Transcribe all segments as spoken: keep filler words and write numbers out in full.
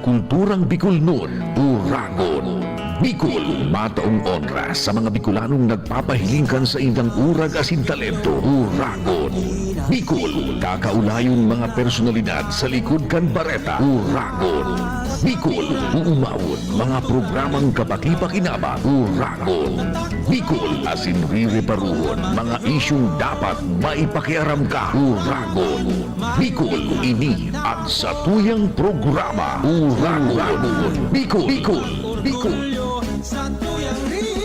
Kulturang Bicol nun, Uragon. Bicol, mataong onra sa mga Bicolanong nagpapahiling kan saindang urag asin talento. Uragon. Bicol, kakaulayon mga personalidad sa likod kan bareta. Uragon. Bicol, uumawon mga programang kapakipakinabang. Uragon. Bicol, asin rireparuhon mga isyung dapat maipakiaram ka. Uragon. Bicol, ini at satuyang programa. Uragon. Bicol, Bicol, Bicol. Orgulyo sa tuyang rehiyon.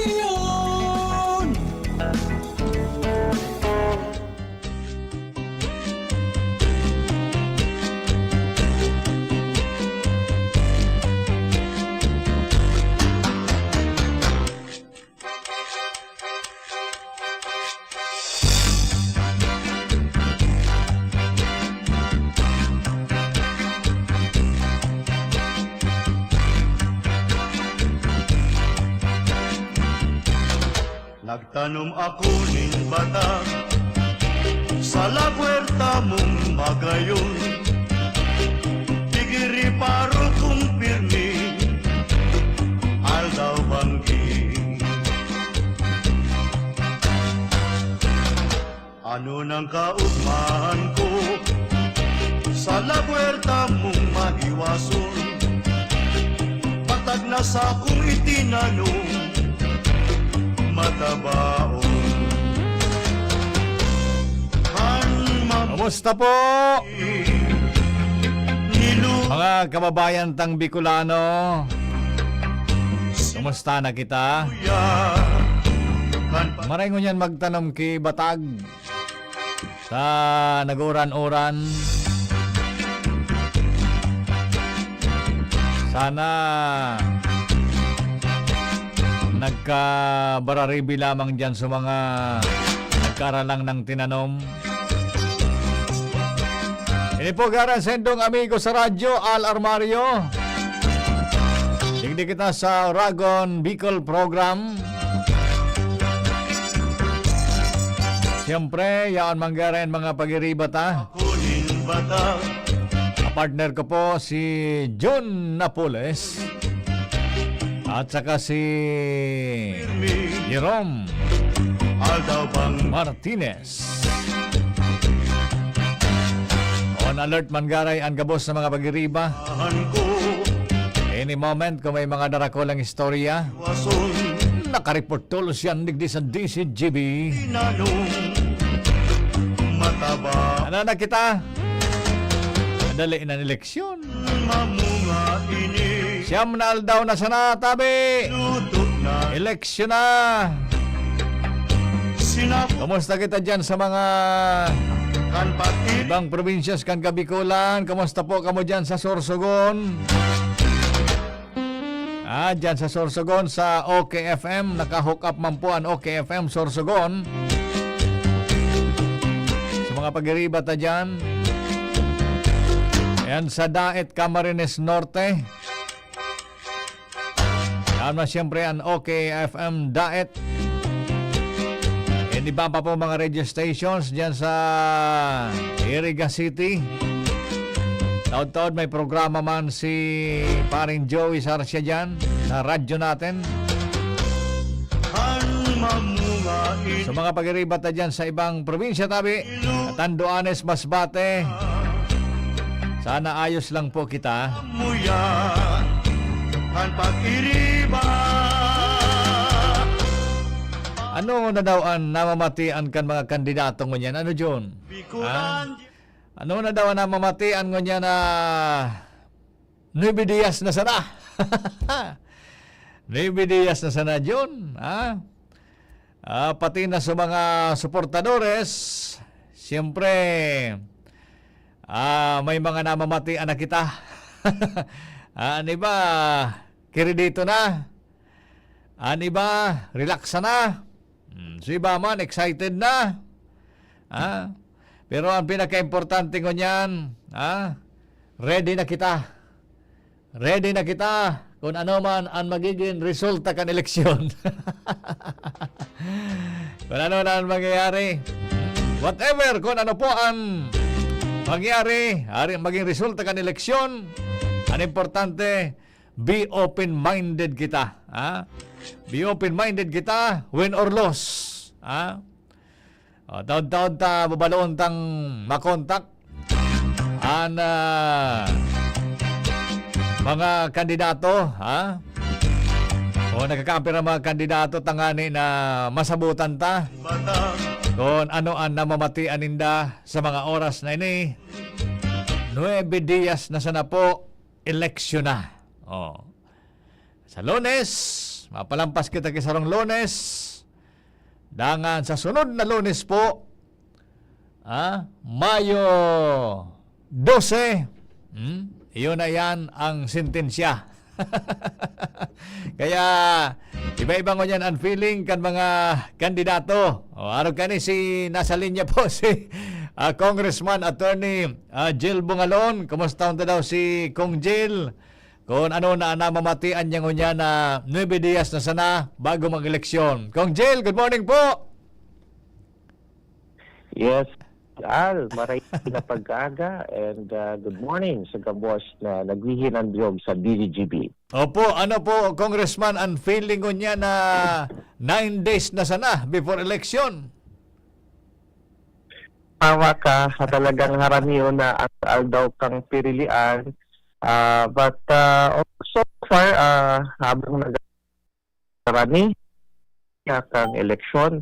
Nagtanom ako nin batag sa lagwerta mong magayon. Pigiriparo kong pirmi, aldaw banggi. Ano nang kaugmahan ko sa lagwerta mong mahiwason? Patag na sa kong itinanom, matabaon. Kan mam- Kumusta po? Nilu- Mga kababayan tang Bicolano, kumusta na kita? Kan pa- Maray ngunyan magtanom ki batag sa nag-uuran-uran. Sana nagkabararibi lamang diyan sa mga nagkaralang ng tinanom. Ini po garan sendong amigo sa radyo, Al Armario. Digdi kita sa Uragon Bicol Program. Siyempre, yaon man garan mga pagiriba ta. Ako nin bata. Ang partner ko po si John Napoles at saka si Jerome Aldaw bang Martinez. On alert man garay an gabos na mga pagiriba. Any moment, kung may mga darakulang istorya, nakareport tolos yan digdi sa D C G B. Ano na kita? Madali na eleksyon. Siyam na aldaw na sana, tabi. Eleksyon na. Kumusta kita dyan sa mga ibang probinsya kan Kabikolan? Kumusta po kamo dyan sa Sorsogon? Ah, dyan sa Sorsogon, sa OK F M, naka-hook up man po ang OK F M Sorsogon. Sa mga pagiriba ta dyan. Ayan, sa Daet, Camarines Norte. Yan na siyempre ang OK F M Daet. And iba pa po mga radio stations dyan sa Iriga City. Taod-taod may programa man si paring Joey Sarcia dyan sa radyo natin. Sa mga pagiriba ta dyan sa ibang probinsya, tabi, Catanduanes, Masbate, sana ayos lang po kita. Ano na daw an namamatian kan mga kandidato ngunyan? Ano, John? Ha? Ano na daw an namamatian ngunyan na nuebe dias na sana? Nuebe dias na sana, John, ha? Ah, pati na sa mga suportadores, siyempre, ah, may mga namamatian na kita. Ah, an iba, kiridito na. An iba, relaksa na. Hmm, sa iba man, excited na. Ah, pero ang pinakaimportante ngunyan, ah, ready na kita. Ready na kita kung ano man ang magiging resulta kan eleksyon. Kung ano na ang mangyayari. Whatever, kung ano po ang mangyayari, ari, maging resulta kan eleksyon, Ang importante, be open-minded kita, ha? Be open-minded kita, win or lose, ha? O, taon-taon ta, babaloon tang makontak an, ah, mga kandidato, ha? O, nakakaapir ang mga kandidato tangani na masabutan ta kung ano ang namamatian ninda sa mga oras na ini. Nuebe dias na sana po, eleksyon na. O. Sa Lunes, mapalampas kita ki sarong Lunes. Dangan sa sunod na Lunes po, ah, Mayo dose, hmm, iyon na yan ang sentensya. Kaya, iba-iba ngunyan ang feeling kan mga kandidato. O, arog kani si, nasa linya po si, ah, Congressman Attorney, ah, Jel Bungalon. Kumusta unta daw si Kong Jel? Kung ano na namamatian niya ngunyan na nuebe dias na sana bago mag-eleksyon. Kong Jel, good morning po! Yes, Al, maray na pag-aga and, ah, good morning sa gabos na naghihinandog sa D Z G B. Opo, ano po, Congressman, ang feeling ngunyan na nine days na sana before election? Tawa ka, talagang haranion na ang aldaw kang pirilian. Ah, but, ah, so far, ah, habang nag-, harani kang eleksyon,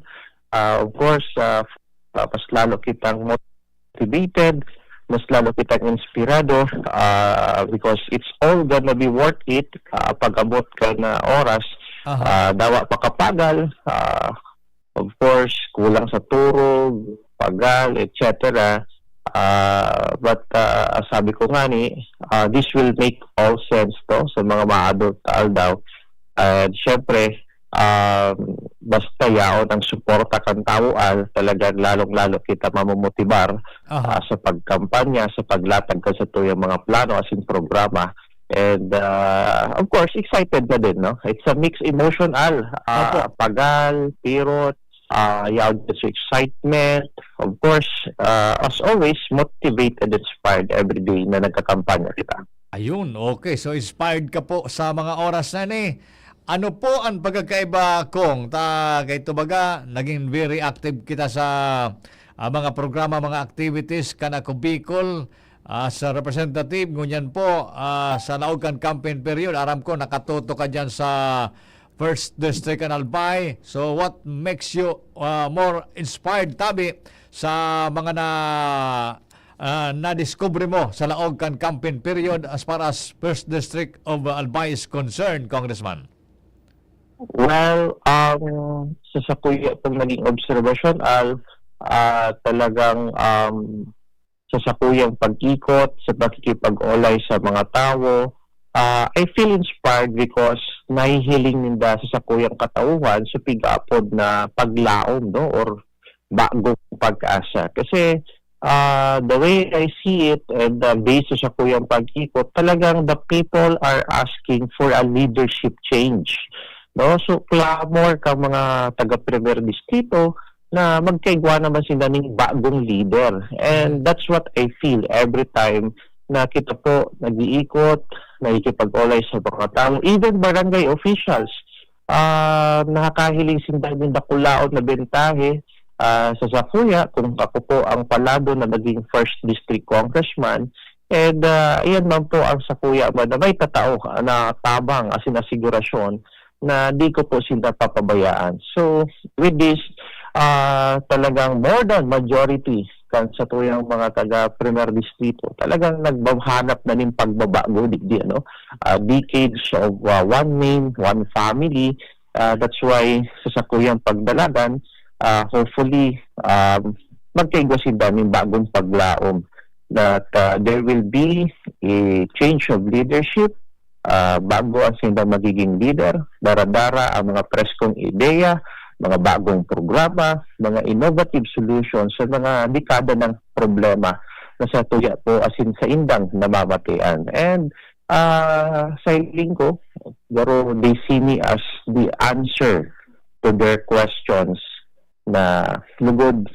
ah, of course, ah, mas lalo kitang motivated, mas lalo kitang inspirado, ah, because it's all gonna be worth it, ah, pag-abot kan oras, Aha. ah, dawa pakapagal, ah, of course, kulang sa turog, pagal, et cetera. Ah, but, ah, sabi ko ngani, ah, this will make all sense to sa mga maabot na aldaw. And syempre, um, basta yaon ang suporta kan tawo, Al, talagang lalong-lalo kita mamomotibar, Aha. ah, sa pagkampanya, sa paglatag kan satuyang mga plano asin programa. And, ah, of course, excited na din, no? It's a mixed emotion, Al. Ah, Opo. pagal, pirot, ah, yaon din sa excitement. Of course, ah, as always, motivated, inspired every day na nagkakampanya kita. Ayun, okay. So, inspired ka po sa mga oras na ni. Ano po ang pagkakaiba, Kong? Ta, kay ito baga, naging very active kita sa, ah, mga programa, mga activities, kan Ako Bicol, ah, sa representative, ngunyan po, ah, sa laog kan campaign period, aram ko, nakatutok ka dyan sa First District and Albay. So, what makes you, ah, more inspired, tabi, sa mga na, ah, nadiskubre mo sa laog kan campaign period as far as First District of Albay is concerned, Congressman? Well, um, sa sakuya pong naging obserbasyon, Al, ah, talagang, um, sa sakuyang pag-ikot, sa pakikipag-olay sa mga tawo, ah, I feel inspired because nahihiling ninda sa sakuyang katauhan sa pig-apod na paglaom, no, or bagong pag-asa. Kasi, ah, the way I see it, and, ah, based sa sakuyang pag-ikot, talagang the people are asking for a leadership change, no? So, clamor ka mga taga Primer Distrito na magkaigwa naman sila ning bagong leader. And that's what I feel every time na kita po nag-iikot, nakikipag-olay sa mga tao, even barangay officials. Ah, nakakahiling sinda nin dakulaon na bentahe, ah, sa sakuya, kung ako po ang palado na naging first district congressman. And, ah, ayan man po ang sakuya man na may tatao na tabang asin asigurasyon na di ko po sila papabayaan. So, with this, ah, talagang more than majority kan satuyang mga taga Primer Distrito, talagang naghahanap na nin pagbabago, digdi, ano? Ah, decades of, ah, one name, one family. Ah, that's why sa sakuyang pagdalagan, ah, hopefully, um, magkaigwa sinda nin bagong paglaom that, ah, there will be a change of leadership, ah, bago ang sindang magiging leader, dara-dara ang mga preskong ideya, mga bagong programa, mga innovative solutions sa mga dekada ng problema na sa tuya po asin sa indang namamatian. And, ah, sa hiling ko, garo they see me as the answer to their questions na lugod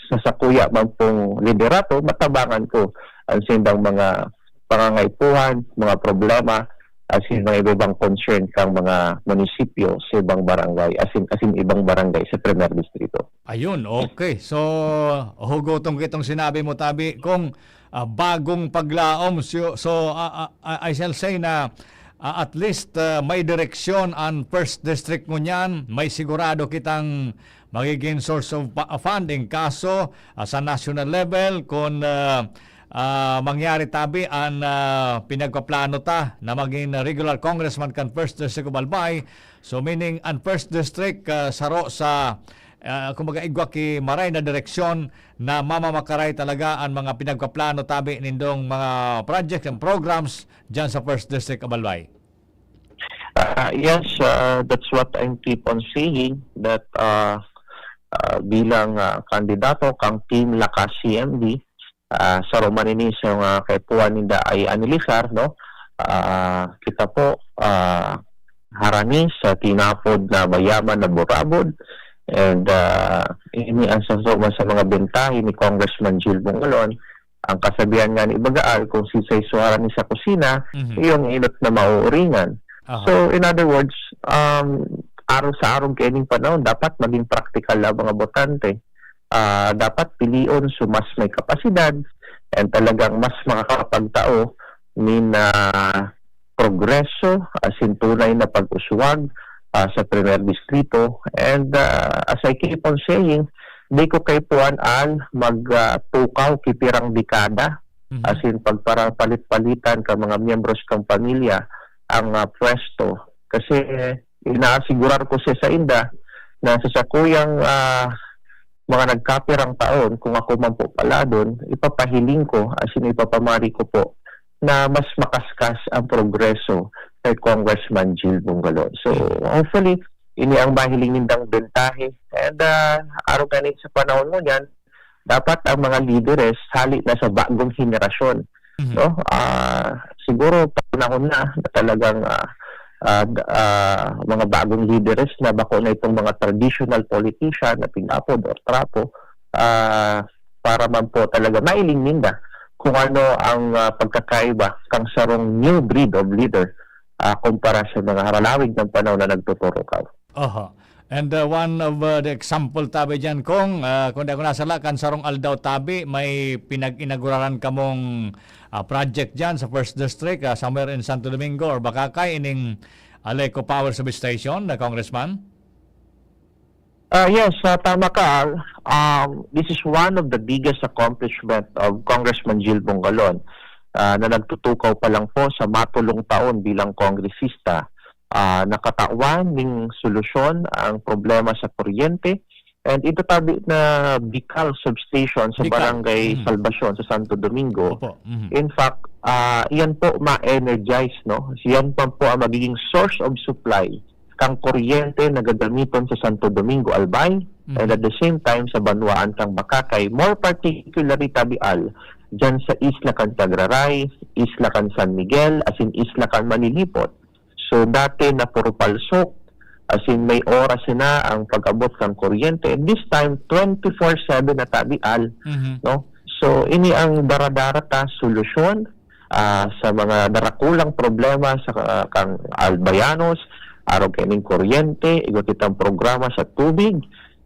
sa sakuya man pong liderato, matabangan ko ang sindang mga pangangaipuhan, mga problema, as in mga iba-ibang concern kang mga munisipyo sa ibang barangay, as in, as in ibang barangay sa Primer Distrito. Ayun, okay. So, hugoton ko itong sinabi mo, tabi, kung, ah, bagong paglaom. So, so, ah, ah, ah, I shall say na, ah, at least, ah, may direksyon ang First District ngunyan. May sigurado kitang magiging source of pa-, funding. Kaso, ah, sa national level, kung, ah, ah, mangyari tabi an, ah, pinagpaplano ta na maging regular congressman kan First District of Albay, so meaning an First District, ah, saro sa, ah, kumbaga, igwa ki maray na direksyon na mamamakaray talaga an mga pinagpaplano tabi nindong mga projects and programs diyan sa First District of Albay? Ah, yes, ah, that's what I keep on saying, that, ah, ah, bilang, ah, kandidato kang Team Lakas C M D, ah, saro man ini sa mga kaipuhan ninda ay anilisar, no? Ah, kita po, ah, harani sa tinapod na mayaman na burabod, and, ah, ini ang saro man sa mga bentahe ni Congressman Jil Bongalon. Ang kasabihan nga ni Bagaal, kung sisay suharan ni sa kusina, Mhm. iyong inot na mauuringan. Aha. So, in other words, um, arog sa arog kaining panahon, dapat maging praktikal ang mga botante. Ah, dapat pilion so mas may kapasidad and talagang mas makakapagtao nin, ah, progreso, as in tunay na pag-uswag, ah, sa Primer Distrito. And, ah, as I keep on saying, di ko kaipuhan an mag, ah, tukaw ki pirang dekada, Mhm. as in pagparapalit-palitan ka mga miyembros kang pamilya ang, ah, pwesto. Kasi inaasigurar ko siya sa inda na sa sakuyang, ah, mga nagkapirang taon, kung ako man po paladon, ipapahiling ko, as in ipapamari ko po, na mas makaskas ang progreso kay Congressman Jil Bongalon. So, Hmm. hopefully, ini ang mahiling nindang bentahe. And, ah, arog kaini sa panahon ngunyan, dapat ang mga lideres hali na sa bagong henerasyon, Mhm. no? Ah, siguro panahon na na talagang, ah, ah, d-, ah, mga bagong lideres na bako na itong mga traditional politician na pinapod or trapo, ah, para man po talaga mailing ninda kung ano ang, ah, pagkakaiba kang sarong new breed of leader, ah, kumpara sa mga haralawig ng panahon na nagtuturukaw. Oho. And, uh, one of, uh, the example tabi diyan, Kong, uh, kung di ako nasala, kan sarong aldaw tabi, may pinag-inauguraran kamong, uh, project diyan sa First District, uh, somewhere in Santo Domingo or Bacacay, ining Aleco Power Substation, na Congressman? Ah, yes, ah, tama ka, Al. Um, this is one of the biggest accomplishment of Congressman Jil Bongalon, ah, na nagtutukaw pa lang po sa matulong taon bilang kongresista. Ah, nakatawan ning solusyon ang problema sa kuryente. And ito tabi na Bical Substation sa Bical. Barangay Mm. Salvacion sa Santo Domingo. Opo. Mhm. In fact, ah, iyan po ma-energize, no? Iyan pa po ang magiging source of supply kang kuryente na gagamiton sa Santo Domingo, Albay, Mhm. and at the same time sa banwaan kang Bacacay, more particularly tabi, Al, dyan sa isla kan Sagraray, isla kan San Miguel, as in isla kan Malilipot. So, dati na puro palsok, as in may oras na ang pag-abot kan kuryente. This time, twenty-four seven na tabi, Al, Mhm. no? So, ini ang daradara ta solusyon, ah, sa mga darakulang problema sa ka-, kang Albayanos, arog kaining kuryente, igwa kitang programa sa tubig.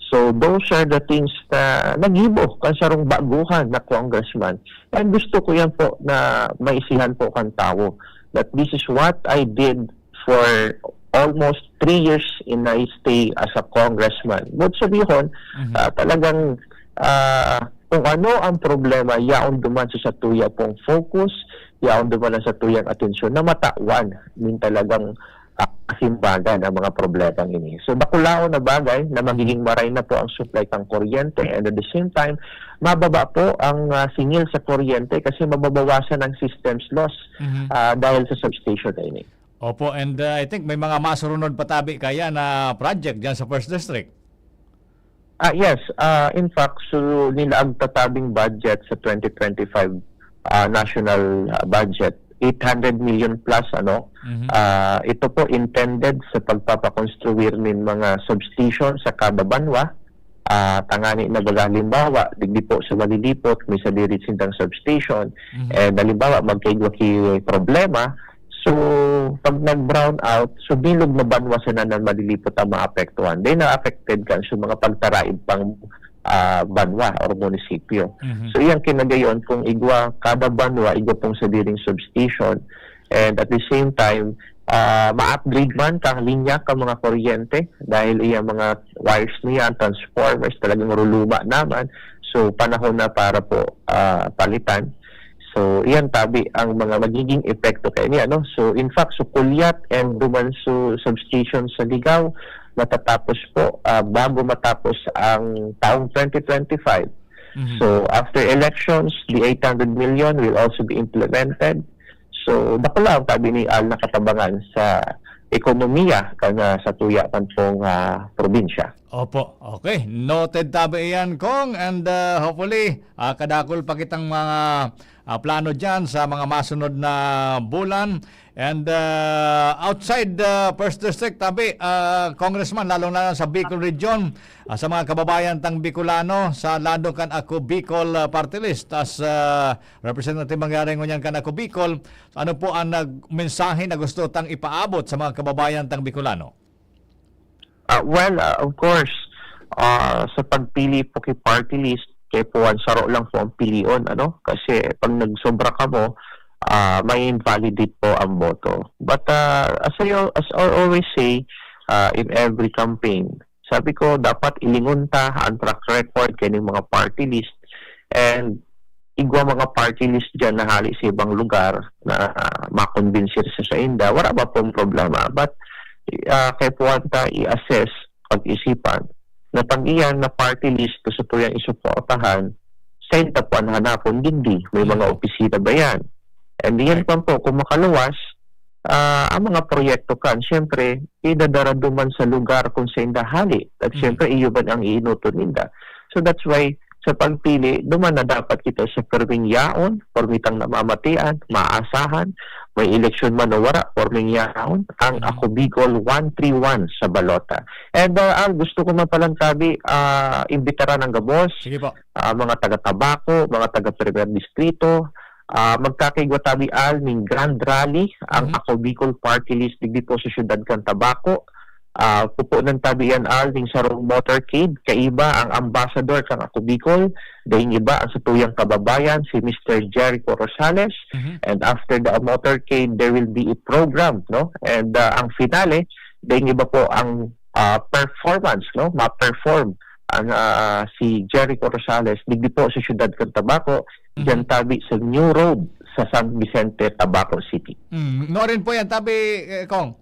So, those are the things na nagibo kan sarong baguhan na congressman. And gusto ko yan po na maisihan po kan tawo that this is what I did for almost three years in my stay as a congressman. But sabihon, Mhm. ah, talagang, ah, kung ano ang problema, yaon duman sa satuya pong focus, yaon duman ang satuyang atensyon na matawan nin talagang, ah, kasimbagan ang mga problemang ini. So, dakulaon na bagay na magiging maray na po ang supply kang kuryente, and at the same time, mababa po ang, ah, singil sa kuryente kasi mababawasan ang systems loss, Mhm. ah, dahil sa substation na ini. Opo, and, uh, I think may mga masurunod pa tabi kaya na project diyan sa First District. Ah, yes. Ah, in fact, so, nilaag ta tabing budget sa twenty twenty-five, ah, national, ah, budget, eight hundred million plus, ano. Mhm. Ah, ito po intended sa pagpapakonstruir nin mga substation sa kada banwa. Ah, tangani na baga, halimbawa, digdi po sa Malilipot, may sadiri sindang substation. Mhm. And halimbawa, magkaigwa ki problema. So, pag nag-brown out, so bilog na banwa sana ng Malilipot ang maapektuhan. Then, na-affected kan sa mga pagtaraib pang, ah, banwa or munisipyo. Mhm. So, iyang kinagayon, kung igwa, kada banwa, igwa pong sadiring substation. And at the same time, ah, ma-upgrade man kang linya, kang mga kuryente, dahil iyang mga wires niya, transformers, talagang ruluma naman. So, panahon na para po, ah, palitan. So, iyan tabi ang mga magiging epekto kaya niya, no? So, in fact, so Culiat and Dumanso substation sa Ligao, matatapos po, ah, bago matapos ang taong twenty twenty-five. Mhm. So, after elections, the eight hundred million will also be implemented. So, dakula ang tabi ni Al na katabangan sa ekonomiya kan, ah, sa tuya kan pong, ah, probinsya. Opo. Okay. Noted tabi iyan, Kong. And, ah, hopefully, ah, kadakul pa kitang mga, ah, plano diyan sa mga masunod na bulan. And, ah, outside the first district, tabi, ah, Congressman, lalong-lalo sa Bicol Region, ah, sa mga kababayan tang Bicolano, sa lado kan Ako Bicol, ah, Party List, as, ah, representative mangyari ngunyan kan Ako Bicol, ano po ang nag-, mensahe na gusto tang ipaabot sa mga kababayan tang Bicolano? Ah, well, ah, of course, ah, sa pagpili po ki party list, kaipuhan saro lang po ang pilion, ano? Kasi pag nagsobra kamo, ah, may invalidate po ang boto. But, ah, as I al-, as I always say, ah, in every campaign, sabi ko, dapat ilingon ta ang track record kaning mga party list. And igwa mga party list diyan na hali sa ibang lugar na, ah, makonbinsir sa sainda, wala ba pong problema? But, ah, kaipuhan ta i-assess, pag-isipan, na pag iyan na party list, gusto po yan isuportahan, sainda po ang hanapon, digdi, may mga Mm. opisina ba yan? And iyan Right. pa po, kung makaluwas, ah, ang mga proyekto kan, siyempre, idadara duman sa lugar kung sainda hali. At Mm. siyempre, iyo man ang iinuton ninda. So that's why, sa pagpili, duman na dapat kita sa perming yaon, permitang namamatian, maasahan, may eleksyon man o wara, perming yaon, ang Mhm. Ako Bicol one three one sa balota. And, ah, Al, gusto ko man palang tabi, ah, imbitaran ang gabos, Sige po. ah, mga taga Tabaco, mga taga Primer Distrito, ah, magkakaigwa tabi, Al, ning grand rally ang Mhm. Ako Bicol Party List digdi po sa siyudad kan Tabaco. Ah, pupunan tabi yan, Al, ning sarong motorcade. Kaiba ang ambassador kan Ako Bicol, daing iba ang satuyang kababayan, si Mister Jericho Rosales. Mhm. And after the motorcade, there will be a program, no? And, ah, ang finale, daing iba po ang, ah, performance, no? Ma-perform ang, ah, si Jericho Rosales digdi po sa siyudad kan Tabaco, Mhm. diyan tabi sa New Road sa San Vicente, Tabaco City. Mm, no rin po yan, tabi, eh, Kong?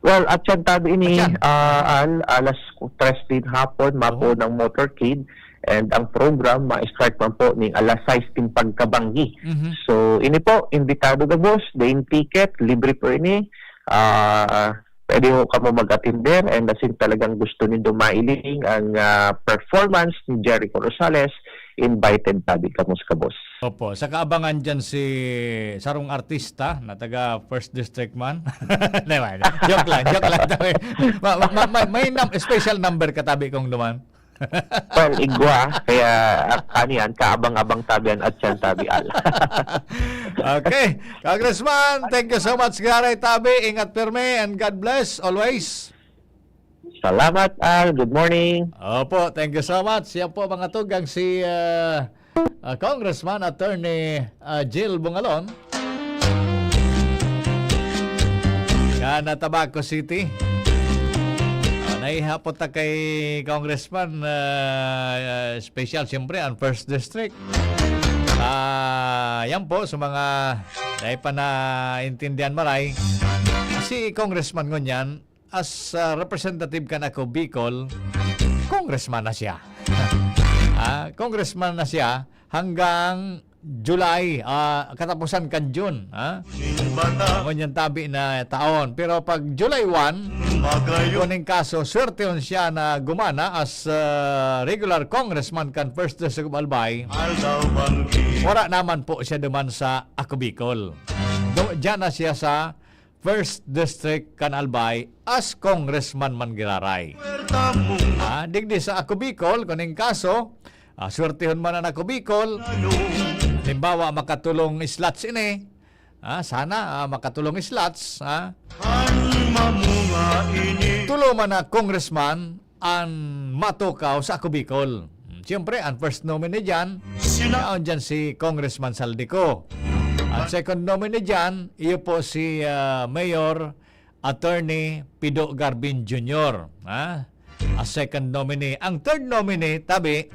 Well, at yan tabi ini, At yan? ah, Al, alas tres din hapon, mapo Oho. ng motorcade, and ang program ma-start man po ning alas sais din pagkabanggi. Mhm. So, ini po, imbitado gabos, daing ticket, libre po ini. Ah, pwede ho kamo mag-atinder, and as in talagang gusto nindo mailing ang, ah, performance ni Jericho Rosales, invited tabi kamo sa gabos. Opo, sa kaabangan dyan si sarong artista na taga First District man. Di ba? Joke lang, joke lang, tabi. Ma-, ma-, ma-, may, may num-, special number ka tabi kong duman? Well, igwa, kaya, ah, ano yan, kaabang-abang tabi yan at yan tabi, Al. Okay. Congressman, thank you so much, Garay Tabi. Ingat pirmi and God bless always. Salamat, Al. Good morning. Opo, thank you so much. Yan po, mga tugang, si, ah, ah, Congressman Attorney, ah, Jill Bungalon. Yan, na Tabaco City. Ah, naihapot na kay Congressman, ah, special, siyempre, ang First District. Ah, yan po, sa mga dai pa naintindihan maray, si Congressman ngunyan, as, ah, representative kan Ako Bicol, congressman na siya. Ah, congressman na siya hanggang July, ah, katapusan kan June, ha? Ngunyan tabi na taon. Pero pag July one, kuning kaso, swertehon siya na gumana as, ah, regular congressman kan First District of Albay. Wala naman po siya duman sa Ako Bicol. Do-, diyan na siya sa First District kan Albay as congressman man giraray. Ah, digdi sa Ako Bicol, kun in kaso, ah, swertehon man an Ako Bicol, halimbawa, makatulong slots ini, ah, sana, ah, makatulong slots, ah. Tulo man na congressman an matukaw sa Ako Bicol. Siyempre, ang first nominee dyan, yaon dyan si Congressman Saldico. Ang second nominee dyan, iyo po si, ah, Mayor Attorney Pido Garbin Junior, ha? A second nominee. Ang third nominee, tabi,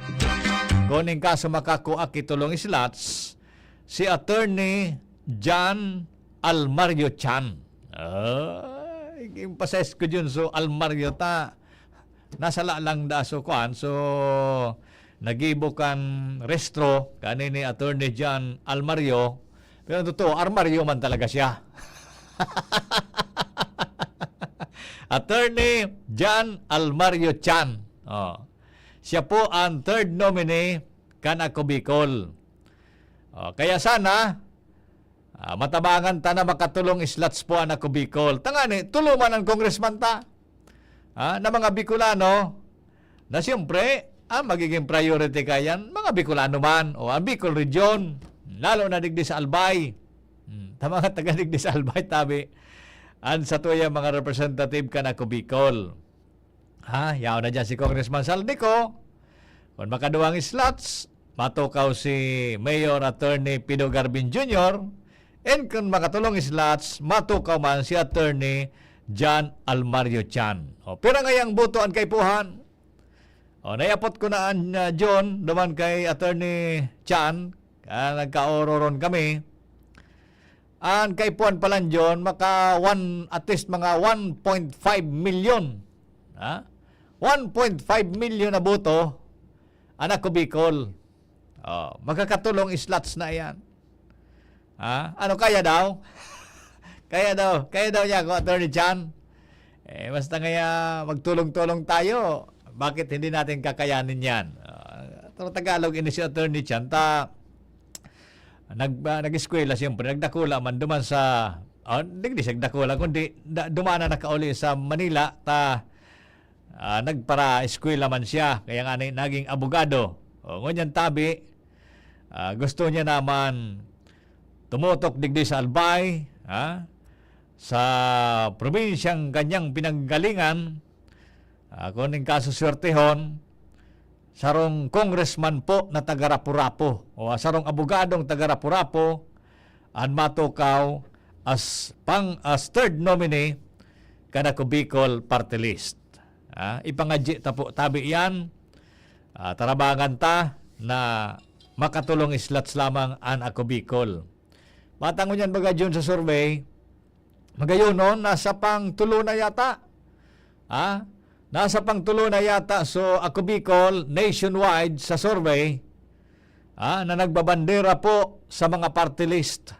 kun in kaso makakua ki tulong slots, si Attorney John Almario Chan. Ay, yung pases ko dyan, so Almario ta. Nasala lang da so kuan, so nagibo kan rehistro kani ni Attorney John Almario, pero ang totoo, armaryo man talaga siya. Attorney John Almario Chan. Oh. Siya po ang third nominee kan Ako Bicol. Oh, kaya sana, ah, matabangan ta na makatulong slots po an Ako Bicol. Tangani, tulo man ang congressman ta. Ah, na mga Bicolano, na siyempre, ang magiging priority kayan, mga Bicolano man, o ang Bicol Region, lalo na digdi sa Albay. Hmm, ta mga taga digdi sa Albay, tabi, an satuya mga representative kan Ako Bicol. Ha, yaon na dyan si Congressman Saldico. Kung makaduwang slots, matukaw si Mayor Attorney Pido Garbin Junior, and kung makatulong slots, matukaw man si Attorney John Almario Chan. O, pira ngayang boto an kaipuhan? O, naiapot ko na an, ah, John, duman kay Attorney Chan, ah, nagkaororon kami. An kaipuhan pa lang, John, maka one, at least mga one point five million. Ha? One point five million na boto, an Ako Bicol. Oh, magkakatulong slots na yan. Ha? Ano, kaya daw? Kaya daw, kaya daw niya ako, Attorney Chan. Eh, basta kaya magtulong-tulong tayo, bakit hindi natin kakayanin yan? Ah, pero Tagalog ini si Attorney Chan, ta, nag-, ah, nag-eskwela, siyempre, nagdakula man duman sa, ah, digdi siya nagdakula, kundi da-, duman na nakauli sa Manila, ta, ah, nagpara-eskwela man siya, kaya nga ni-, naging abogado. O, ngunyan tabi, ah, gusto niya naman tumutok digdi sa Albay, ha? Sa probinsyang kanyang pinanggalingan, ah, kung in kasuswertehon, sarong congressman po na taga Rapu-Rapu o sarong abogadong taga Rapu-Rapu an matukaw as pang-, as third nominee kan Ako Bicol Party List. Ah, ipangadyi ta po tabi iyan. Ah, tarabangan ta na makatulong slots lamang an Ako Bicol. Batang ngunyan baga, Jun, sa survey, magayonon, nasa pang tulo na yata. Ah, nasa pang tulo na yata. So, Ako Bicol, nationwide sa survey, ah, na nagbabandera po sa mga party list.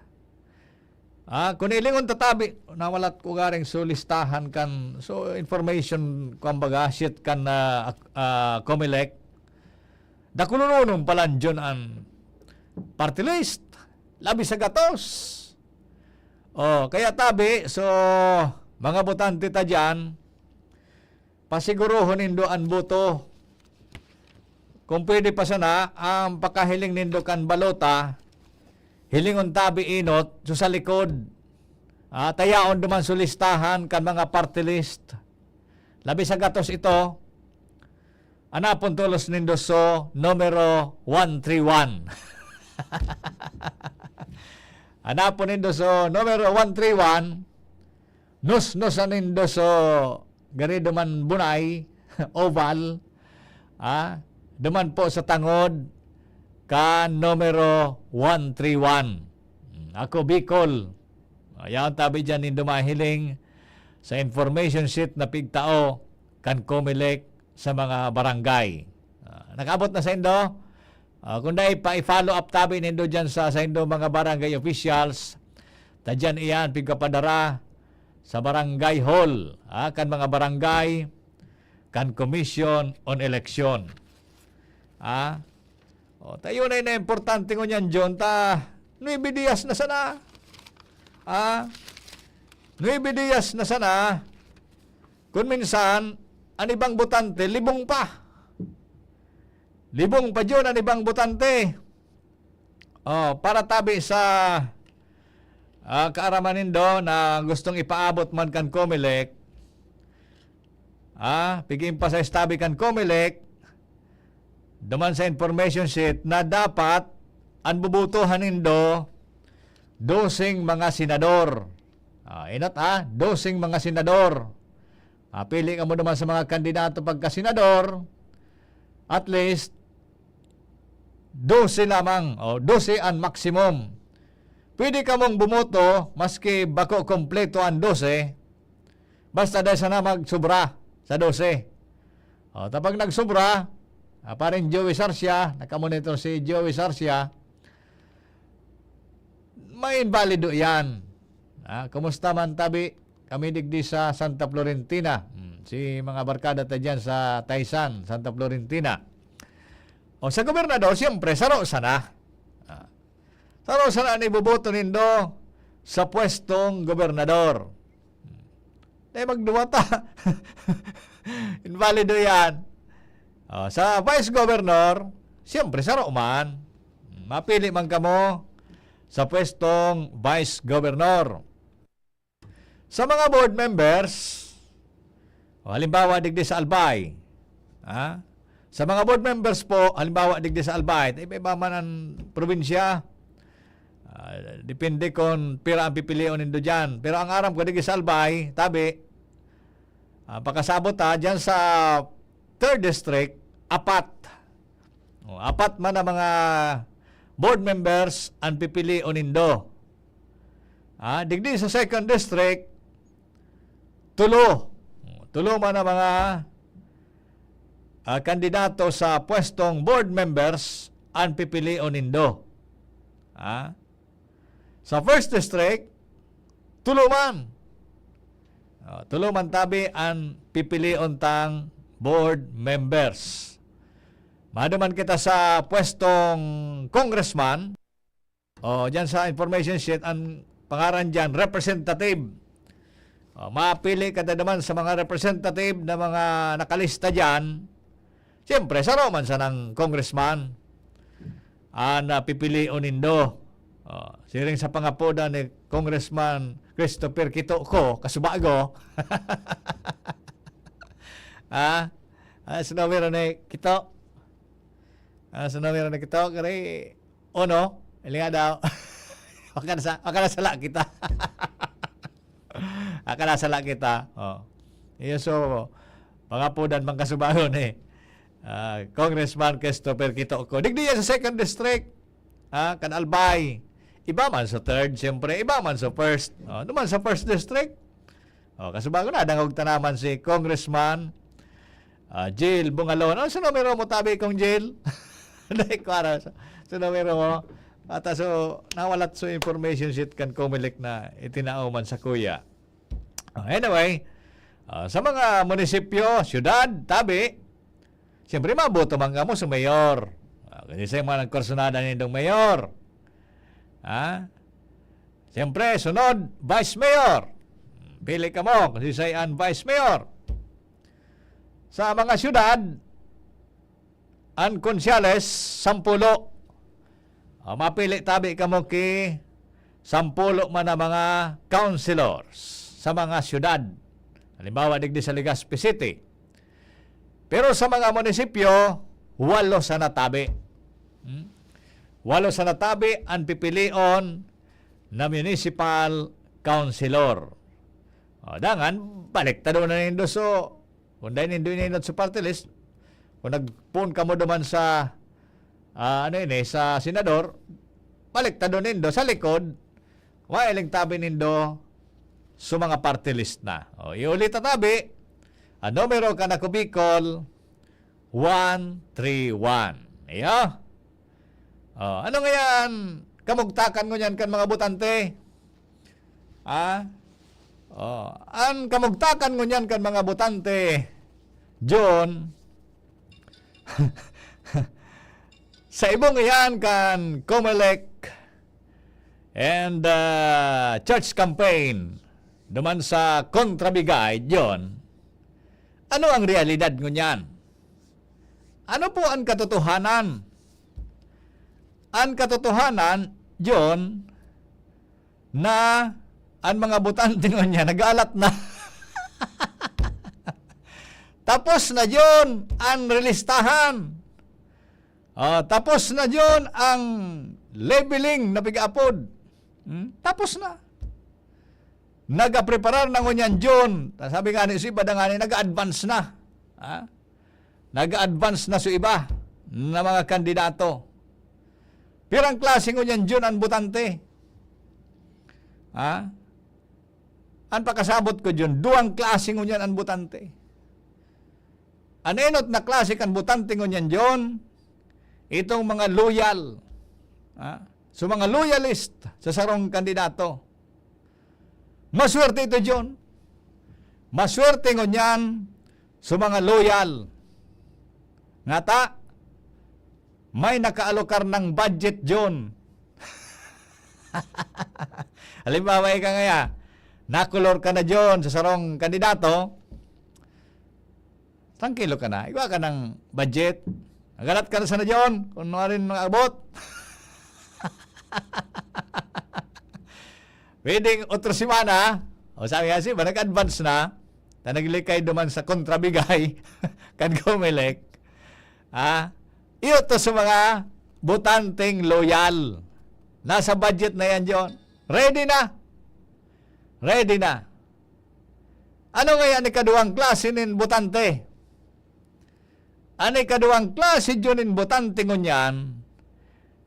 Ah, kung ilingon tatabi, nawalat ko garing so listahan kan, so information, kumbaga, sheet kan, ah, ak-, ah, Comelec. Dakulonon palan Jun an party list. Labi sa gatos. Oh, kaya tabi, so, mga botante ta diyan, pasigurohon nindo an boto. Kung pwede pa sana, ang pakahiling nindo kan balota, hilingon tabi inot, so sa likod, ah, ta yaon duman so listahan kan mga party list. Labi sa gatos ito, anapon tolos nindo so numero one three one. Anapon nindo so numero one three one, nusnosan nindo so gari duman bunay, oval, ah, duman po sa tangod kan numero one three one. Hmm, Ako Bicol. Ayan, tabi dyan nindo mahiling sa information sheet na pigtao kan Comelec sa mga barangay. Ah, nakaabot na sa indo? Ah, kung dai pa, i-follow up tabi nindo dyan sa, sa indo mga barangay officials. Ta dyan iyan, pigkapadara sa barangay hall, ah, kan mga barangay, kan Commission on Election. Ah, o, tayo na na importante ngunyan, John, ta nuebe dias na sana. Ah, nuebe diyas na sana, kun minsan, an ibang botante, libong pa. Libong pa diyon an ibang botante. Oh, para tabi sa, ah, kaaraman nindo na gustong ipaabot man kan Comelec, ah, pig-emphasize tabi kan Comelec, duman sa information sheet na dapat an bobotohan nindo, doseng mga senador. Ah, inot, ah, doseng mga senador. Ah, pili kamo duman sa mga kandidato pagka senador, at least, dose lamang, o dose an maximum. Pwede kamong bumoto, maski bako kompleto an dose, basta dai sana magsubra sa dose. O, tapag nagsubra, ah, parin Joey Sarcia, nakamonitor si Joey Sarcia, may invalido yan. Ah, kumusta man, tabi? Kami digdi sa Santa Florentina. Hmm, si mga barkada ta dyan sa Taysan, Santa Florentina. O, sa gobernador, siyempre, saro sana. Ah, saro sana an iboboto nindo sa pwestong gobernador. Dai magduwa ta. Invalido yan. O, sa vice governor, siyempre, saro man. Mapili man kamo sa pwestong vice governor. Sa mga board members, o, halimbawa, digdi sa Albay, ha? Sa mga board members po, halimbawa, digdi sa Albay, iba-iba man an probinsya, ah, depende kun pira an pipilion nindo diyan. Pero ang aram ko, digdi sa Albay, tabi, ah, pakasabot, ha, diyan sa third district, apat. O, apat man na mga board members an pipilion nindo. Ah, digdi sa second district, tulo. Tulo man na mga, ah, kandidato sa pwestong board members an pipilion nindo. Ah, sa first district, tulo man. Ah, tulo man tabi an pipilion tang board members. Maduman kita sa pwestong congressman. O, diyan sa information sheet, ang pangaran diyan, representative. O, mapili ka na naman sa mga representative na mga nakalista diyan. Siyempre, saro man sanang congressman an, ah, pipilion nindo. O, siring sa pangapodan ni Congressman Christopher Kito ko, kasubago. Ah, ah, sa numero ni Kito. Ah, sa numero ni Kito, kari, uno, ili nga daw. Maka nasa-, maka nasala kita. Maka nasala kita. Oh. Iyo, so, mga pudan, mga kasubagon eh. Ah, Congressman Christopher Kito ko. Digdi yan sa second district. Ah, kan Albay. Iba man sa third, siyempre. Iba man sa first. Oh, naman sa first district. Oh, kasubago na, dangog ta naman si Congressman, ah, Jil Bungalon. Ano sa numero mo, tabi kong Jil? Dai ko aram sa, sa numero mo. Ata so, nawalat so information sheet kan Comelec na itinao man sa kuya. Ah, anyway, ah, sa mga munisipyo, syudad, tabi, siyempre, maboto man kamo sa mayor. Ah, kasi sa mga nagkursunada nindong mayor. Ha? Siyempre, sunod, vice mayor. Pili kamo kung si Sayan vice mayor. Sa mga syudad, an konsyales, sampulo. O, mapili tabi kamo ki sampulo man na mga councilors sa mga syudad. Halimbawa, digdi sa Legazpi City. Pero sa mga munisipyo, walo sana tabi. Hmm? Walo sana tabi an pipilion na municipal councilor. O, dangan, baliktadon na nindo. So, kung dai nindo ininot sa party list, kung nagpoon kamo duman sa, ah, ano ini, sa senador, baliktadon nindo sa likod, wa iling tabi nindo sa mga party list na. O, iuli ta tabi, ang numero kan Ako Bicol, one three one. Iyo. O, ano ngayan? Kamugtakan ngunyan kan mga botante? Ha? O, an kamugtakan ngunyan kan mga botante, John, sa ibong iyan kan Comelec and, ah, church campaign, duman sa kontrabigay, John, ano ang realidad ngunyan? Ano po ang katotohanan? Ang katotohanan, John, na an mga botante ngunyan nag-aalat na. Tapos na, John, ang relistahan. Ah, tapos na, John, ang labeling na pig-apod. Hmm? Tapos na. Nagapreparar na ngunyan, John. Sabi nga ni si iba, dangani, nag-advance na. Ha? Nag-advance na sa iba na mga kandidato. Pirang klase ngunyan, John, ang botante? Ha? Ang pakasabot ko, John, duwang klase ngunyan ang botante. An enot na klase kan botante ngunyan, John, itong mga loyal, ha? So, mga loyalist sa sarong kandidato. Maswerte ito, John. Maswerte ngunyan sa mga loyal. Ngata, may nakaalokar ng budget, John. Halimbawa, ika ngaya, nakolor ka na, John, sa sarong kandidato, trangkilo ka na. Igwa ka ng budget. Nagalat ka na sana, John, kung ano rin mga abot. Pwedeng otro semana, o sabi nga siya, nag-advance na, na naglikay duman sa kontrabigay, kan Comelec. Ah, iyo to sa mga botanteng loyal. Nasa budget na yan, John. Ready na. Ready na. Ano ngaya an ikaduwang klase nin botante? An ikaduwang klase, John, nin botante ngunyan,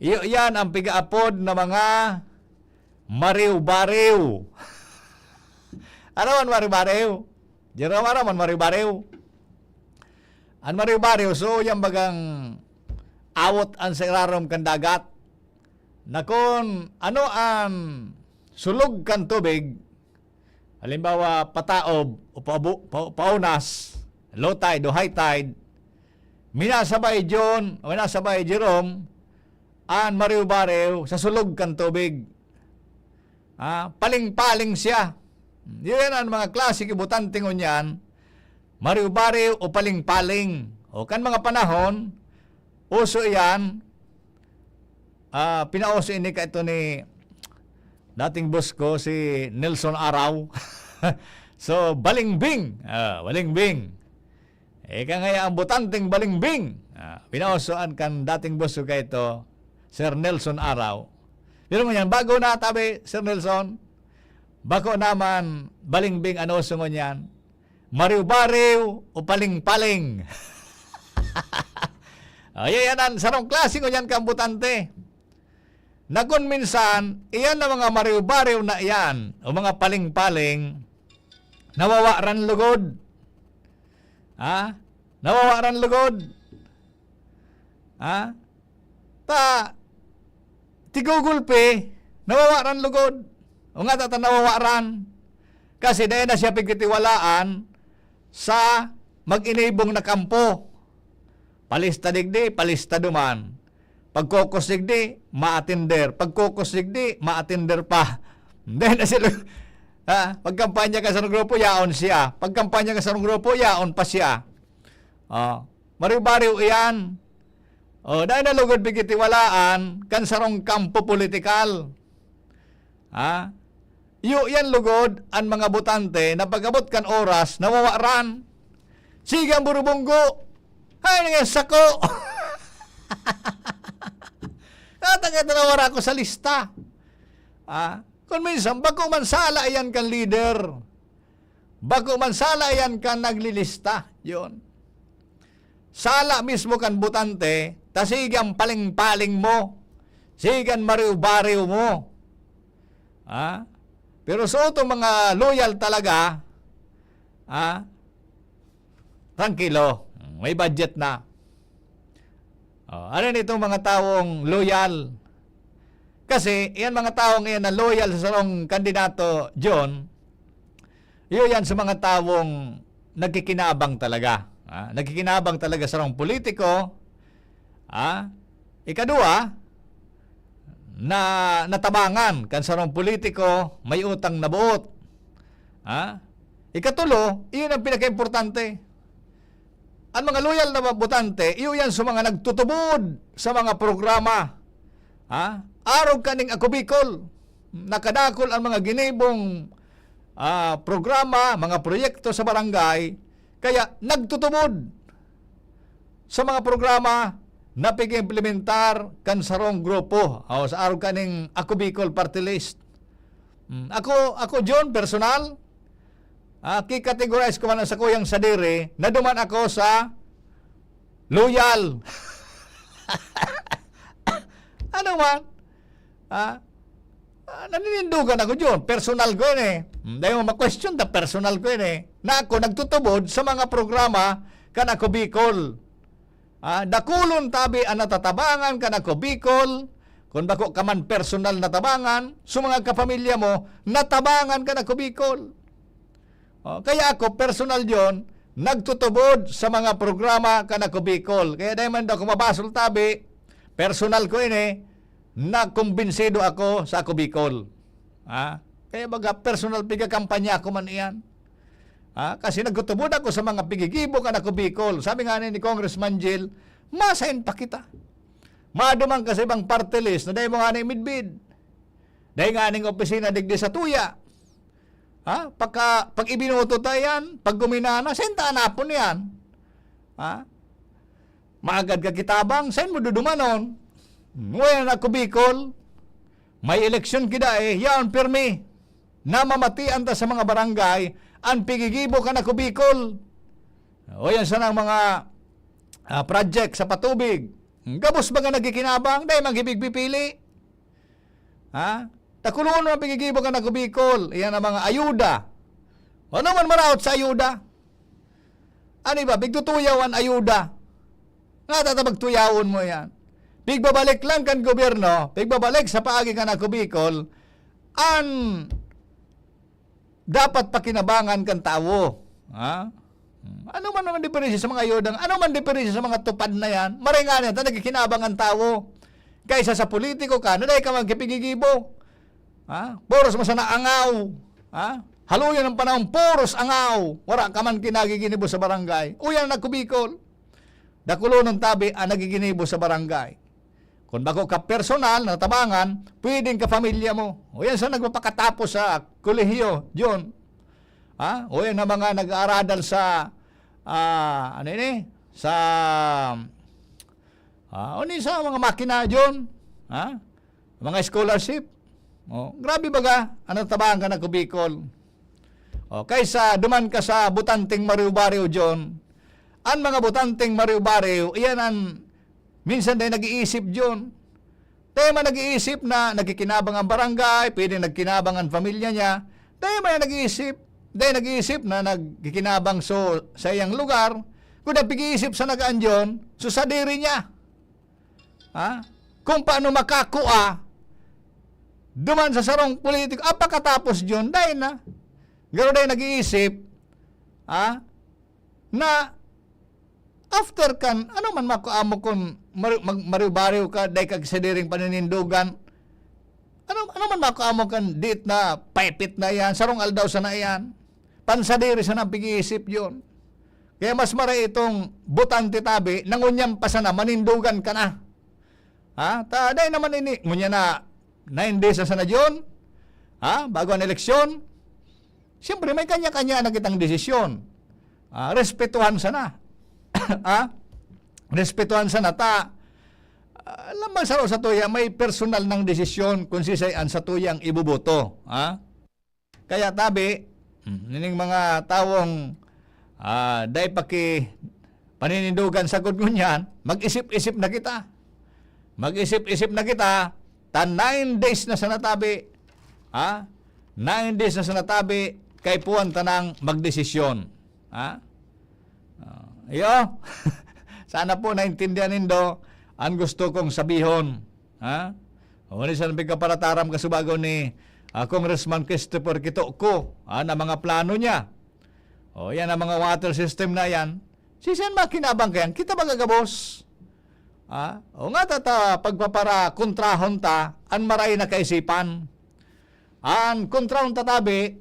iyo yan ang pigaapod na mga mariw-bariw. Ano man mariw-bariw? Jerome, ano man mariw-bariw? An mariw-bariw, so, yan bagang awot an sa irarom kan dagat. Na kun ano an sulog kan tubig, halimbawa, pataob o pabu-, pa-, paunas, low tide o high tide, minasabay, John, o minasabay, Jerome, an mariw-bariw sa sulog kan tubig. Ah, paling-paling siya. Yun ang mga klase ki botante ngunyan, mariw-bariw o paling-paling. O kan mga panahon, uso iyan, ah, pinauso ini kaito ni dating boss ko, si Nelson Araw. So, balingbing. Ah, balingbing. Ika ngaya ang botanteng balingbing. Ah, pinausoan kan dating boss ko kaito, Sir Nelson Araw. Pero ngunyan, bago na, tabi, Sir Nelson, bako naman balingbing an uso ngunyan. Mariw-bariw o paling-paling. Ay, yan an sarong klase ngunyan kan botante. Na kun minsan, iyan na mga mariw-bariw na iyan, o mga paling-paling, nawawaran lugod. Ha? Nawawaran lugod. Ha? Ta, tigugulpi, nawawaran lugod. O nga, ta, ta nawawaran. Kasi dai na siya pigtitiwalaan sa mag-inibong na kampo. Palista digdi, palista duman. Pagkokos digdi, maatender. Pagkokos digdi, maatender pa. Then, sila, ha, pagkampanya ka sa grupo, yaon siya. Pagkampanya ka sa grupo, yaon pa siya. Oh, mariw-bariw iyan. Oh, dai na lugod pigtitiwalaan kan sarong kampo politikal. Ha? Iyo yan lugod an mga botante na pag-abot kan oras, nawawaran. Sige ang burubunggo. Ay, nangyan sako. Atang ito nawara ko sa lista. Ah, kung minsan, bako man sala yan kan leader. Bako man sala yan kan naglilista. Yun. Sala mismo kan botante, ta sige ang paling-paling mo. Sige ang mariw-bariw mo. Ha? Pero sa utong mga loyal talaga, ha? Trangkilo. May budget na. Oh, ano nitong mga tawong loyal? Kasi, yan mga tawong yan na loyal sa sarong kandidato, John, iyo yan sa mga tawong nagkikinabang talaga. Ah, nagkikinabang talaga sarong politiko. Ah, ikadua, na natabangan kan sarong politiko, may utang na boot. Ha? Ikatulo, iyon ang pinakaimportante. Ang mga loyal na botante, iyo yan sa mga nagtutubod sa mga programa. Ha? Arog kaning Ako Bicol, nakadakol ang mga ginibong, ah, programa, mga proyekto sa barangay, kaya nagtutubod sa mga programa na pig-implementar kan sarong grupo. O, sa arog kaning Ako Bicol Party List. Mm, ako, ako, John, personal, ah, ki-categorize ko man ang sakuyang sadiri na duman ako sa loyal. Ano man? Ah, ah, naninindugan ako, John. Personal ko yun eh. Hmm, dahil mo ma-question ta, personal ko yun eh. Na ako nagtutubod sa mga programa kan Ako Bicol. Ah, dakulon tabi ang natatabangan kan Ako Bicol. Kung bako ka man personal natabangan, sa mga kapamilya mo, natabangan kan Ako Bicol. Oh, kaya ako, personal yon, nagtutubod sa mga programa kan Ako Bicol. Kaya dahil man daw ako mabasol tabi, personal ko ini, nakumbinsido ako sa Ako Bicol. Ha? Kaya baga, personal pigakampanya ko man iyan. Ha? Kasi nagtutubod ako sa mga pigigibo kan Ako Bicol. Sabi nga ni, ni Congressman Jil, masain pa kita. Maduman ka sa ibang party list na dahil mo nga na midbid. Dahil nga ning opisina digdi sa tuya. Ha? Pagka, pag ibinuto ta yan, pag guminana, senta anapon yan. Ha? Maagad ka kitabang, saan mo dudumanon? Ngayon ako Bicol, may eleksyon kida eh, yaon pirmi. Namamatian ta sa mga barangay, ang pigigibo kan ako Bicol. O yan sana ang mga ah, project sa patubig. Gabos ba nga nagkikinabang? Dahil maghibig pipili. Ha? Takulon ang pigigibo kan ako Bicol. Iyan ang mga ayuda. Ano man maraot sa ayuda? Ano ba? Pigtutuyaw ang ayuda. Nga tatabag tuyawon mo yan. Pigbabalik lang kan gobyerno, pigbabalik sa paagi kan ako Bicol, an dapat pakinabangan kan tawo. Ha? Ano man naman diferensya sa mga ayuda? Ano man diferensya sa mga tupad na yan? Maray nga niya, ta nagkikinabang ang tawo. Kaysa sa politiko ka, na dahil ka magkipigigibo. Ha? Puros mo sana angaw. Ha? Haluyon ang panahon, puros angaw. Wala ka man kinagiginibo sa barangay. Uyan na kubikol. Dakulonon tabi ang nagiginibo sa barangay. Kung bako ka personal na tabangan, pwedeng kapamilya mo. O yan sa nagpapakatapos sa kolehiyo, John. Ha? O yan na mga nag-aaradal sa, ah, ano ini? Sa, ah, ano sa mga makina, John? Ha? Mga scholarship. O, grabe baga, ang natabangan ka na kubikol. O, kaysa duman ka sa butanteng mariw-bariw, John. Ang mga butanteng mariw-bariw, iyan ang minsan dahil nag-iisip, John. Tayo man nag-iisip na nagkikinabang ang barangay, pwede nagkinabang ang pamilya niya. Tayo man nag-iisip, dahil nag-iisip na nagkikinabang so, sa iyang lugar. Kung nagpig-iisip sa nagaan, John, so sadiri niya. Ha? Kung paano makakua duman sa sarong politiko. Ah, pakatapos, John, dahil na. Garo dahil nag-iisip, ha? Na after kan, ano man makuha mo kung mari-, mag-, mariw-bariw ka, dahil kag sadiring paninindugan, ano, ano man makuha mo kan diit na paipit na iyan, sarong aldaw sana iyan, pansadiri sana ang pag-iisip yun. Kaya mas maray itong butante tabi, nangunyan pa sana, manindugan ka na. Ha? Ta, dahil naman ini, ngunyan na, nine days na sana yun. Ha? Bago ang eleksyon. Siyempre, may kanya-kanya na kitang desisyon. Ah, respetuhan sana. Ha? Respetuhan sana ta. Ah, lamang sa, sa tuya, may personal ng desisyon kung sisay ang sa tuyang ibuboto. Ha? Kaya tabi, hmm, nining mga tawong, ah, dai pa ki paninindugan sagkod ngunyan, mag-isip-isip na kita. Mag-isip-isip na kita, ta nine days na sana tabi. Ha? Nine days na sana tabi, kaipuhan tanang magdesisyon. Ha? Ah, iyo, sana po naintindihan nindo ang gusto kong sabihon. Ha? O, ni san pigkaparataram kasubago ni, ah, Congressman Christopher Kitoko, ah, na mga plano niya. O, yan ang mga water system na yan. Si Sen makinabang kayan, kita magagabos. Ah, o nga tata, pagpaparakontrahon ta, an maray na kaisipan. An kontrahon ta tabi,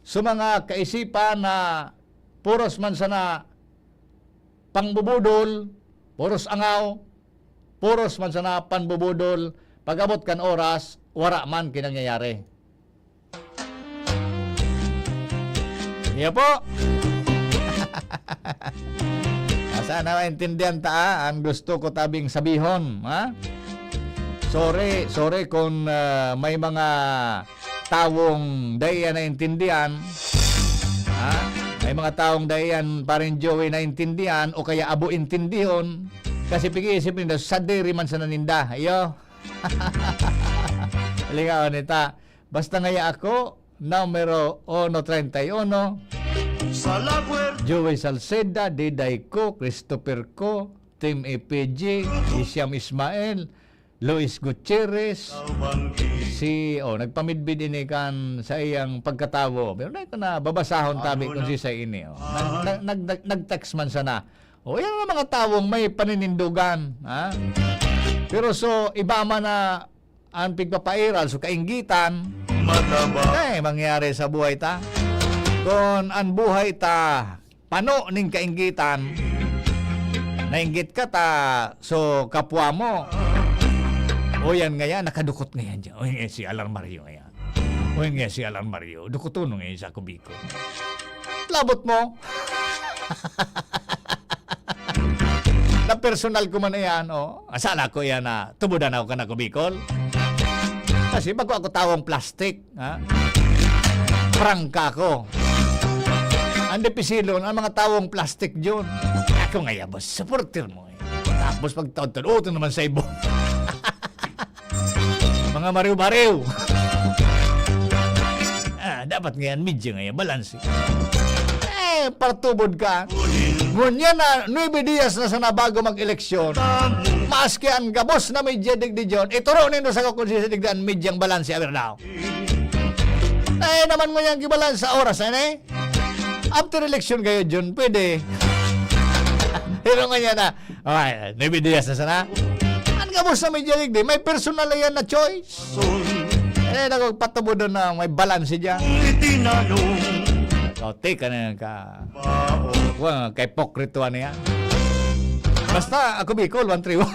sa mga kaisipan na puros man sana pangbubudol, puros angaw, puros man sana panbubudol, pag-abot kan oras, wara man kinangyayari. Iyo po. Ah, sana maintindihan ta, ah, ang gusto ko tabing sabihon, ha? Sorry, sorry kung, ah, may mga tawong dai yan naintindihan, ha? May mga tawong dai yan, Paring Joey, naintindihan o kaya abo intindihon. Kasi pag-iisip ninda, sadiri man sana ninda. Iyo. Lingaon nita. Basta ngaya ako, numero uno treinta y uno, Sa Lagwer. Joey Salceda, Diday Co, Christopher Co, Team A P G, Isiam Ismael, Luis Gutierrez, si, oh, nagpamidbid ini kan sa iyang pagkatawo. Pero dai ko na babasahon tabi kung sisay ini, oh. Nag-, nag-, nag-, nag-, nag-text man sana. O, yan ang mga tawong may paninindugan, ha? Pero so, iba man na ang pigpapairal, so kainggitan, Mataba. Eh, mangyari sa buhay ta. Kung ang buhay ta, pano ning kainggitan, nainggit ka ta, so kapwa mo, o yan ngayon, nakadukot ngayon dyan. O yan, si Alan Mario ngayon. O yan, si Alan Mario. Dukoton ngayon sa Kubi ko. Labot mo. Na personal ko man iyan, oh. Asala ko iyan na tubudan ako kan ako Bicol. Kasi bago ako tawong plastic, ha? Prangka ako. Ang dipisilon, ang mga tawong plastic yun. Ako nga, boss, supporter mo, eh. Tapos pagtaod-taod, uto naman sa ibo. Mga mariw-bariw. Ah, dapat ngayon, medyo ngayon, balanse. Eh, partubod ka. Ngunyan na, nuebe diyas na sana bago mag-eleksyon. Maski ang gabos na media digdi dyan, ituro nindo sa kung sino digdi ang medyang balanse, aber daw. Eh, naman ngunyan gibalanse sa oras na, eh. After election kayo, Jun, pwede. Pero ngayon na, ay, nuebe diyas na sana. Ang gabos na media digdi, may personal yan na choice. Eh, nagpatubod na may balanse dyan. Ikaw, teka na yan ka. Wa, kay pokrito ano yan. Basta, ako Bicol, one three one.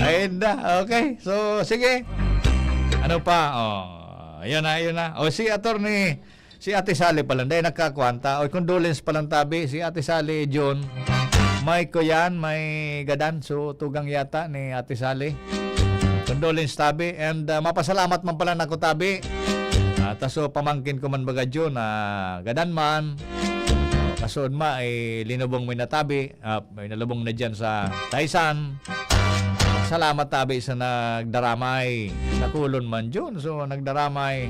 Ayun na, okay. So, sige. Ano pa? Oh, ayun na, ayun na. O, si attorney, si Ate Sally pala, dahil nagkakwanta. O, condolence pala tabi. Si Ate Sally, Jun. May kuyan, may gadan. So, tugang yata ni Ate Sally. Condolence tabi. And, ah, mapasalamat man pala na ako tabi. Ah, taso pamangkin ko man baga, Jun, na gadan man. Kasood ma, eh, linubong mo na tabi. Ah, may nalubong na dyan sa Taysan. Salamat tabi sa nagdaramay. Sa kulon man, Jun. So, nagdaramay.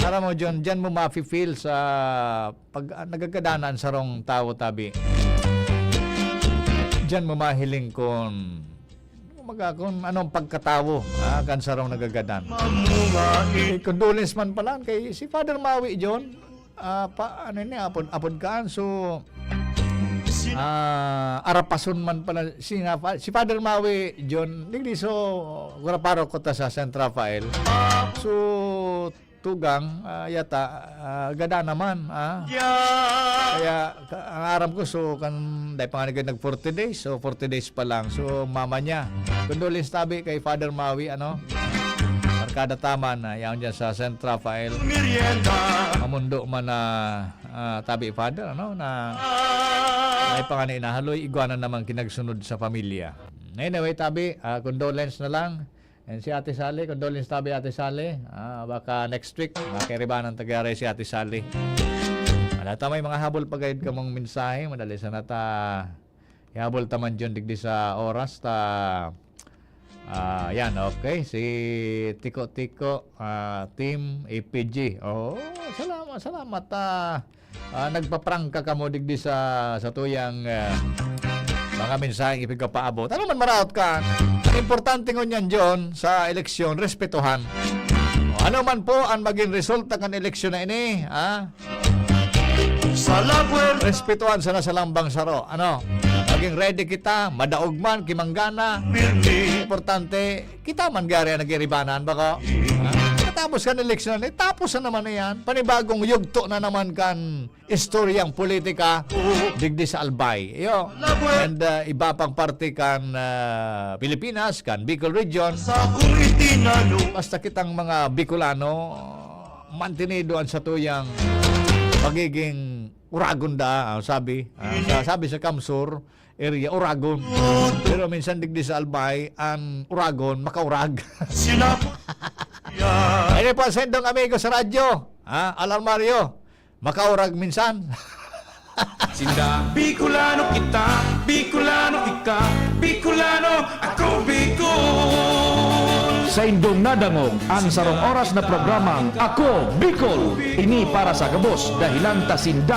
Aram mo, Jun, dyan mo mafe-feel sa pag, ah, nagagadanan sarong tawo tabi. Diyan mo mahiling kun, kumbaga, kun anong pagkatawo, ah, kan sarong nagagadan. Eh, condolence man pala kay si Father Mawi, John, ah, pa, ano ni, apod, apod kaan, so, ah, arapason man pala si, si Father Mawi, John, digdi so, gura paroko ta sa San Rafael. So, tugang, ah, yata, ah, gada naman, ah. Kaya, ka-, ang aram ko, so, kan, dai pa nga nag-, nag forty days, so, forty days pa lang. So, mama niya. Condolence tabi kay Father Mawi, ano? Barkada Taman, ah, yaon dyan sa Saint Rafael. Mamundo man na, ah, tabi, Father, ano, na may pa nga na inahaloy, igwa na naman kinagsunod sa pamilya. Anyway, tabi, ah, condolence na lang. And si Ate Sally, condolence tabi, Ate Sally. Ah, baka next week, makairibanan ta gari si Ate Sally. Wala ta, may mga habol pa gayud kamong mensahe. Madali sana ta ihabol ta man dyan digdi sa oras ta. Ah, yan, okay. Si Tiko Tiko, ah, Team A P G. Oh, salamat, salamat, ah. Ah, nagpaprangka kamo digdi sa, sa tuyang, ah, mga mensaheng ipigpapaabot. Ano man maraot ka, ang importante ngunyan, John, sa eleksyon, respetuhan. O, ano man po ang maging resulta kan eleksyon na ini, ha? Sa Lagwer. Respetuhan sana sa lambang saro. Ano? Maging ready kita, madaog man, kimanggana. Importante, kita man gari ang nag-iribanan, bako? Ha? Tapos kan eleksyon, eh, tapos na naman na yan. Panibagong yugto na naman kan istoryang politika digdi sa Albay. Iyo. And, ah, iba pang parte kan, ah, Pilipinas, kan Bicol Region. Basta kitang mga Bicolano, mantenido an satuyang pagiging uragon da, ah, sabi. Ah, sa, sabi sa Kamsur area, uragon. Pero minsan digdi sa Albay, an uragon, makaurag. Ini po, sendong amigo sa radyo, ha? Alarmario, makaurag minsan. Sinda, Bicolano kita, Bicolano ika, Bicolano, ako Bicol. Saindong nadangog an sarong oras na programang Ako Bicol. Ini para sa gabos, dahelan ta sinda